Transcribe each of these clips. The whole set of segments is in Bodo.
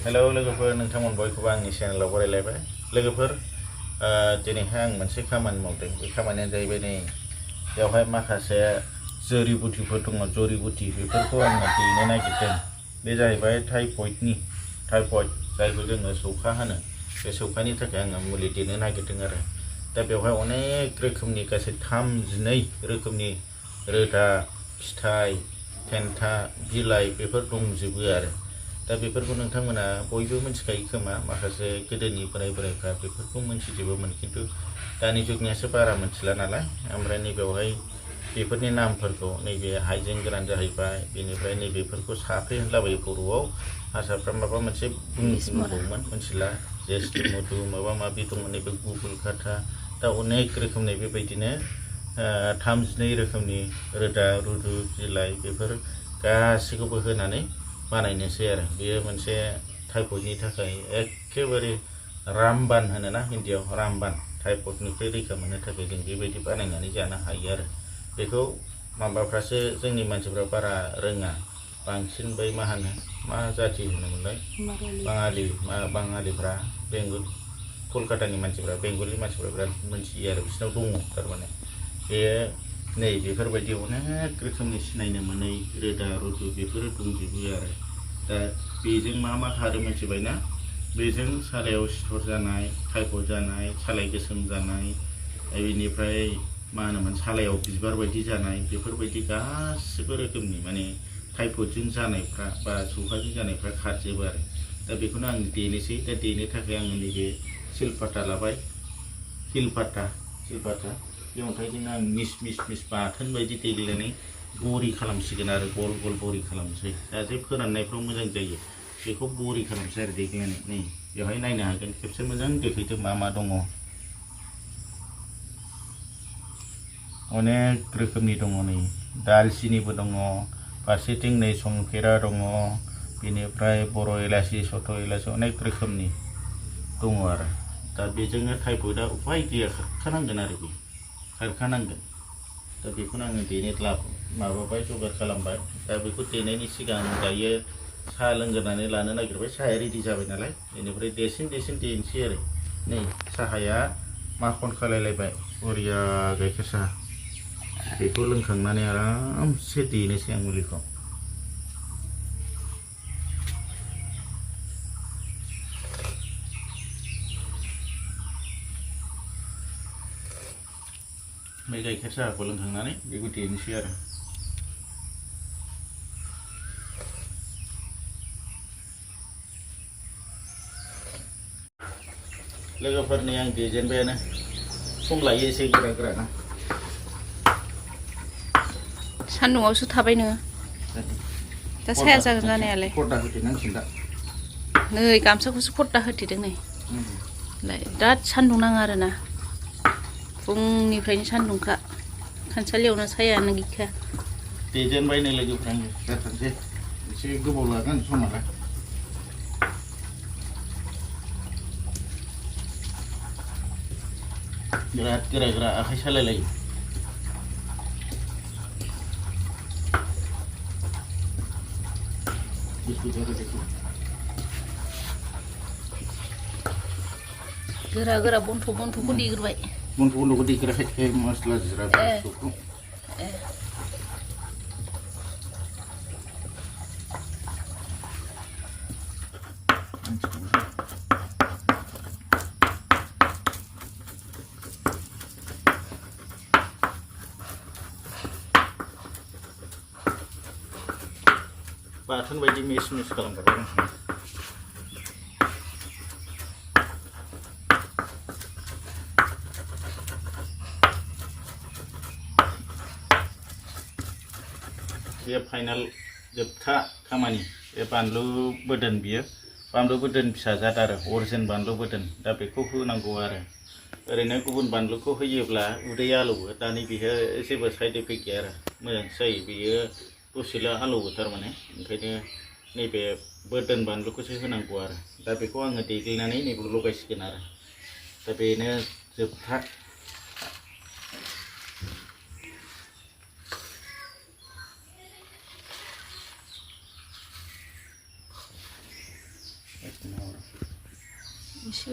हेलौ लोगोफोर नोंथांमोन बयखौबो आंनि चेनेलाव बरायलायबाय लोगोफोर दिनैहाय आं मोनसे खामानि मावदों बे खामानियानो जाहैबाय नै बेवहाय माखासे जरिबुटिफोर दङ जरिबुटि बेफोरखौ आङो देनो नागिरदों बे जाहैबाय टाइफयड जायखौ जोङो सौखा होनो बे सौखानि थाखाय आङो मुलि देनो नागिरदों आरो दा बेवहाय अनेक रोखोमनि गासै 32 रोखोमनि रोदा फिथाइ थेन्था बिलाइ बेफोर दंजोबो आरो दा बेफोरखौ नोंथांमोना बयबो मिथिखायो खोमा माखासे गोदोनि बोरायफ्रा बेफोरखौ मिथिजोबोमोन खिन्थु दानि जुगनियासो बारा मिथिला नालाय ओमफ्राय नैबेवहाय बेफोरनि नामफोरखौ नैबे हाइजें गोरान जाहैबाय बेनिफ्राय नैबेफोरखौ साफ्रे होनलाबायो बर'आव हारसाफ्रा माबा मोनसे बुंबावोमोन मिथिला जेस्टि मधु माबा माबि दंमोन नैबे गुगुल खाथा दा अनेक रोखोमनि बेबायदिनो 32 रोखोमनि रोदा रुदु बिलाइ बेफोर गासैखौबो होनानै बानायनोसै आरो बेयो मोनसे टाइफयडनि थाखाय एखेबारे रामबान होनोना हिन्दीयाव रामबान टाइफयडनिफ्राय रैखा मोननो थाखाय जों बेबायदि बानायनानै जानो हायो आरो बेखौ माबाफ्रासो जोंनि मानसिफ्रा बारा रोङा बांसिन बै मा जाथि होनोमोनलाय बाङालिफ्रा बेंगल कलकातानि मानसिफ्रा बेंगलनि मानसिफ्रा बिराद मोनथियो आरो बिसिनाव दङ थारमाने बे नै बेफोरबायदि अनेक रोखोमनि सिनायनो मोनै रोदा रुदु बेफोरो दंजोबो आरो दा बेजों मा खारो मिथिबायना बेजों सालायाव सिथर जानाय टाइफयड जानाय सालाय गोसोम जानाय बेनिफ्राय मा होनोमोन सालायाव बिबार बायदि जानाय बेफोरबायदि गासिबो रोखोमनि माने टाइफयडजों जानायफ्रा बा सौखाजों जानायफ्रा खारजोबो आरो दा बेखौनो आं देनोसै दा देनो थाखाय आङो नैबे सिलपाता लाबाय सिलपाता बे अन्थाइजोंनो आं मिस बाथोन बायदि देग्लिनानै बरि खालामसिगोन आरो गल गल बरि खालामसै दा जे फोराननायफ्राव मोजां जायो बेखौ बरि खालामसै आरो देग्लिनानै नै बेवहाय नायनो हागोन खेबसे मोजां देखायदो मा दङ अनेक रोखोमनि दङ नै दालसिनिबो दङ फारसेथिं नै संफेरा दङ बेनिफ्राय बर' इलासि सथ' इलासि अनेक रोखोमनि दङ आरो दा बेजोंनो टाइफयडआ उपाय गैया खारखानांगोन आरो बे खारखानांगोन दा बेखौनो आङो देनो माबाबाय जगार खालामबाय दा बेखौ देनायनि सिगां दायो साहा लोंग्रोनानै लानो नागिरबाय साहाया रेडि जाबाय नालाय बेनिफ्राय देसिन देनोसै आरो नै साहाया माखन खालायलायबाय बरिया गाइखेर साहा बेखौ लोंखांनानै आरामसे देनोसै आं मुलिखौ बे गाइखेर साहाखौ लोंखांनानै बेखौ देनोसै आरो लोगोफोरनि आं देजेनबायानो सम लायो एसे गोरा सान्दुङावसो थाबाय नोङो दा साया जागोन जानायालाय पर्दा होथेनांसिगोन दा नै गामसाखौसो पर्दा होथेदों नै बिराद सान्दुं नाङा आरोना फुंनिफ्रायनो सान्दुंखा खामसालियावनो सायानो गैखाया देजेनबाय नै लोगोफोर आङो जाथारसै एसे गोबाव लागोन समालाय बिराद गोरा आखाइ सालायलायो गोरा बन्थ'खौ देग्रोबाय बन्थ'खौ देग्राखै मस्ला जिरा बानलुखौ बाथोन बायदि मिस खालामबाय बे फाइनाल जोबथा खामानि बे बानलु बोदोन बियो बानलु बोदोन फिसा जाद आरो अरिजिन बानलु बोदोन दा बेखौ होनांगौ आरो ओरैनो गुबुन बानलुखौ होयोब्ला उदै आलौवो दानि बेयो जेबो साइड इफेक्ट गैया आरो मोजांसो जायो बेयो दसेल' आलौवो थारमाने ओंखायनो नैबे बोदोन बानलुखौसो होनांगौ आरो दा बेखौ आङो देग्लिनानै नैबे लगायसिगोन आरो दा बेनो जोबथा एसे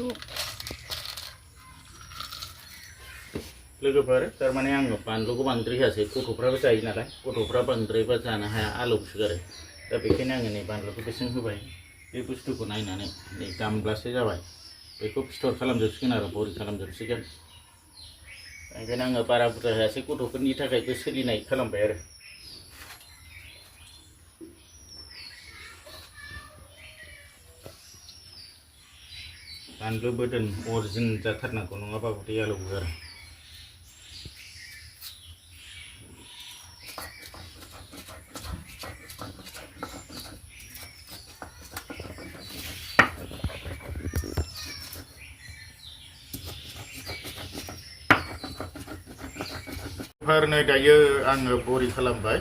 लोगोफोर थारमाने आङो बानलुखौ बांद्राय होआसै गथ'फ्राबो जायो नालाय गथ'फ्रा बांद्रायबा जानो हाया आलौसोगारो दा बेखायनो आङो नै बानलुखौ बेसेबां होबाय बे बुस्थुखौ नायनानै नै गामब्लासो जाबाय बेखौ फिथर खालामजोबसिगोन आरो बरि खालामजोबसिगोन ओंखायनो आङो बारा बुरजा होआसै गथ'फोरनि थाखायबो सोलिनाय खालामबाय आरो बानलु बोदोन अरजिन जाथारनांगौ नङाबा उदै आलौवो आरो नै दायो आङो बरि खालामबाय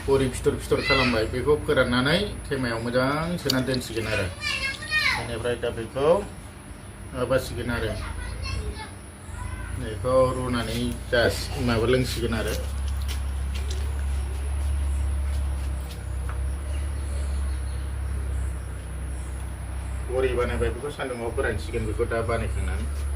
बरि फिथर खालामबाय बेखौ फोराननानै थेमायाव मोजां सोनानै दोनसिगोन आरो बेनिफ्राय दा बेखौ माबासिगोन आरो बेखौ रुनानै माबा लोंसिगोन आरो बरि बानायबाय बेखौ सान्दुङाव फोरानसिगोन बेखौ दा बानायखांनानै